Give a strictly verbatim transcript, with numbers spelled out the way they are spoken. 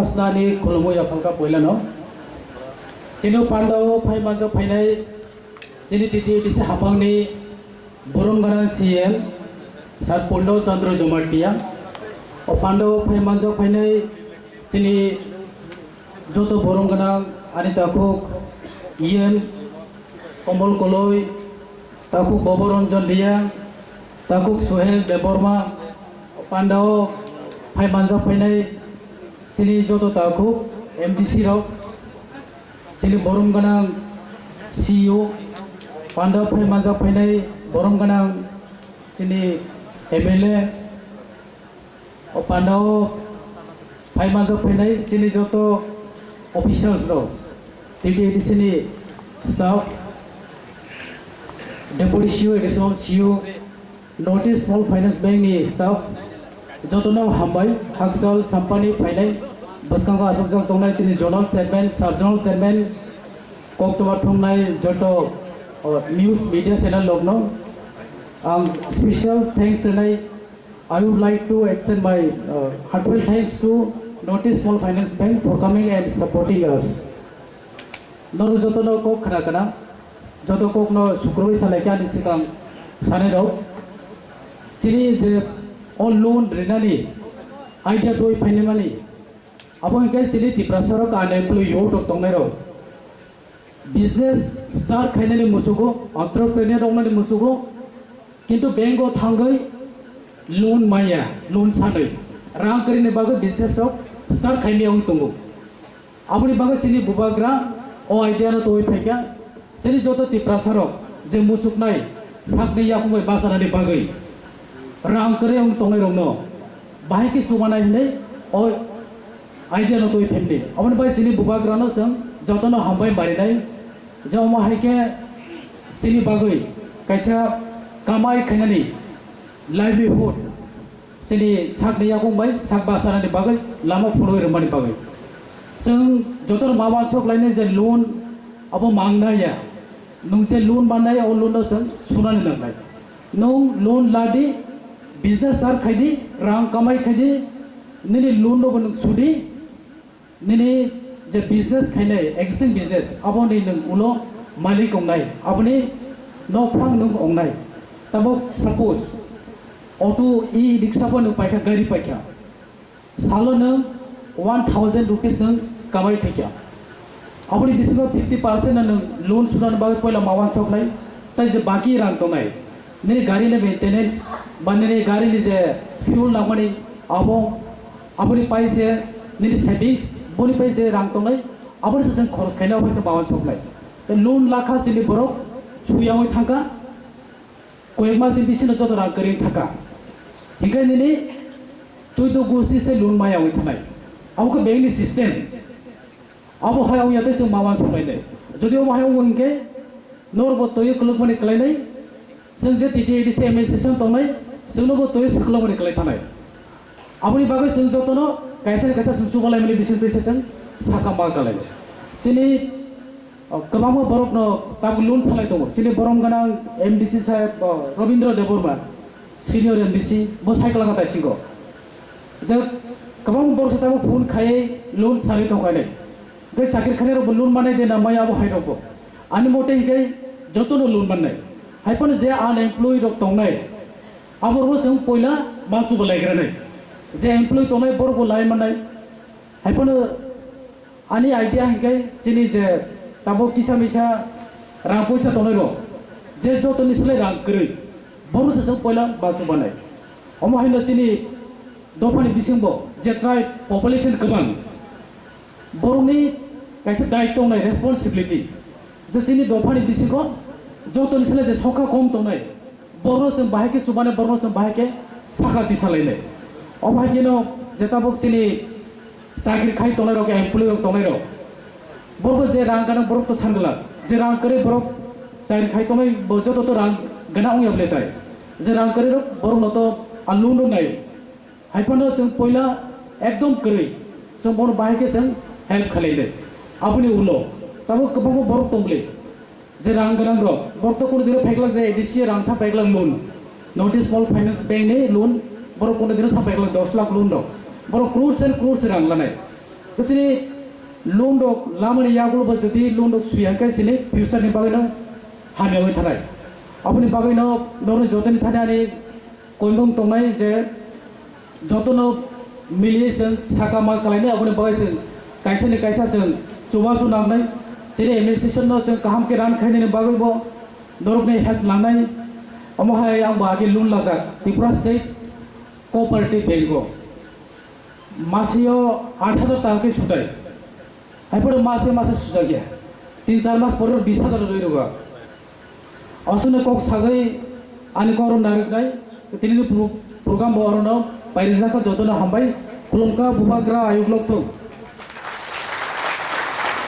Snani khulumui yaphalka poilano. Chini pandao phai manjak phainai chini T T A D C hapangni borom gwnang C M Sir Purno Chandra Jamatia. O pandao phai manjak phainai chini joto borom gwnang ani takhuk E M Komol Koloi, takhuk Bobo Ranjan Reang, takhuk Suhel Debbarma, pandao phai manjak phainai chini joto takhuk M D C rok, chini borom gwnang C E O, pandao phai manjak phainai borom gwnang chini M L A, o pandao phai manjak phainai chini joto officials rok, T T A D C ni staff, Deputy C E O, Additional C E O, North East Small Finance Bank ni staff, jotono hambai, hakchal sampani phainai, bwskango asokjak tongnai chini Zonal Chairman, Sub Zonal Chairman, koktwma thumnai joto, o, news media channel rokno ang special thanks rwnai. I would like to extend my, uh, heartfelt thanks to North East Small Finance Bank for coming and supporting us. Norok jotono kok khna khna, joto kokno sukrubui salai khe ani swkang sanai rok. Chini je o loan rinani idea twi phainimani, abo hinkhe chini Tiprasa rok unemployed youth rok tongnai rok. Business start khainani musugo, entrepreneur wngnani musugo, kintu bank o thangwi loan maya, loan sanwi, rang kwrwini bagwi business rok start khaimaya wng tongo. Aboni bagwi chini bubagra o idea no twi phaikha, chini joto Tiprasa rok je musuknai sakni yakung bai bachanani bagwi rang kwrwi wng tongnai rokno bahai khe chubanai hinwi o idea no twi phaimani. Aboni bai chini bubagrano chwng jotono hambai barinai je omo hai khe chini bagwi kaisa kamai khainani livelihood, chini sakni yakung bai sak bachanani bagwi lama phunugwi rwmani bagwi. Chwng jotono ma uansuk lainai je loan abo mangnai ya, nwng je loan mannai o loan no chwng sunani nangnai. Nwng loan ladi, business start khaidi, rang kamai khaidi, nini loan no bo nwng sudi, nini je business khainai, existing business, aboni nwng ulo malik ongnai, aboni nokphang nwng ongnai. Tabuk suppose auto, e-rickshaw bo nwng paikha, gari paikha, salo nwng one thousand rupees nwng kamai khaikha. Aboni bisingo fifty percent no nwng loan sunani bagwi poila ma uansuknai, tai je baki rang tongnai, nini gari ni maintenance ba nini gari ni je fuel nangmani, abo, aboni pai je nini savings, boni pai je rang tongnai, aboni se chwng khoros khainai, abo se ma uansuknai. Tei loan lakha chini borok suyangwi thangkha. Koyek mas ni bisingo joto rang kwrwi thaka. Hinkhe nini choido gosti se loan maya wngwi thanai. Abo khe bank ni system. Abo hai wngya tei chwng ma uansuk lainai. Jodi omo hai wngo hinkhe norok bo twiwi kwlwkmani kwlainai. Chwng je T T A D C administration tongnai, chwngno bo twiwi se kwlwkmani kwlai thanai. Aboni bagwi chwng jotono kaisa ni kaisa chwng chubalaimani bisingtwi se chwng saka ma kwlai. Chini O, kwbangma borokno tabuk loan salai tongo. Chini borom gwnang M D C saheb, o, Rabindra Debbarma, senior M D C, bo cycle kha taisingo. Je kwbangma borok se tabuk phone khaiwi loan salai tongkha hinwi. Tei chakri khainai rokbo loan manai de na maya abo hai rokbo. Ani mote hinkhe jotono loan mannai. Hai phano je unemployed rok tongnai, abo rokno chwng poila ma chuba laigra nai. Je employee tongnai borokbo lai mannai. Hai phano ani idea hinkhe chini je tabuk kisa misa rang poisa tongnai rok, je jotoni slai rang kwrwi, bono se chwng poila ma chubanai. Omo haino chini dophani bisingbo je tribe population kwbang, borokni kaisa daitw tongnai, responsibility, je chini dophani bisingo jotoni slai je songkha kom tongnai, borokno chwng bahai khe chubani, borokno chwng bahai khe saka tisa lainai. Omo hai kheno je tabuk chini chakri khai tongnai rok, employee rok tongnai rok, borok je rang gwnang borok to san glak, je rang kwrwi borok chakri khai tongnai bo joto to rang gwnang wngya bwle tai, je rang kwrwi rok borokno to a loan rwnai. Hai phano chwng poila ekdom kwrwi chwng bono bahai khe chwng help khlai de. Aboni ulo tabuk kwbangma borok tong bwle, je rang gwnang rok, borok to kunu dino phaiglak je A D C rang sa phaiglak loan, North East Small Finance Bank ni loan, borok kunu dino sa phaiglak dos lakh loan rok, borok crores and crores rang lanai. Chini loan rok lamani yagulo bo jodi loan rok swi hwnkhe chini future ni bagwi no hamya wngwi thanai. Aboni bagwi no norokni jotoni thani ani koimung tongnai je jotono mili chwng saka ma kalainai, aboni bagwi chwng kaisa ni kaisa chwng chubachu nangnai. Chini administration no chwng kaham khe run khainani bagwi bo norokni help nangnai. Omo hai ang bo age loan lajak Tripura State Cooperative Bank o. Masio aat hajar taka khe sutai. Haipore mase mase sujakya. Tin char mas pore bis hajar rwi rwgo. Aswkno kok sagwi ani kok narwknai. Tinini pro-, program bo orono pairijakha, jotono hambai. Khulumkha bubagra ayuk lokthung.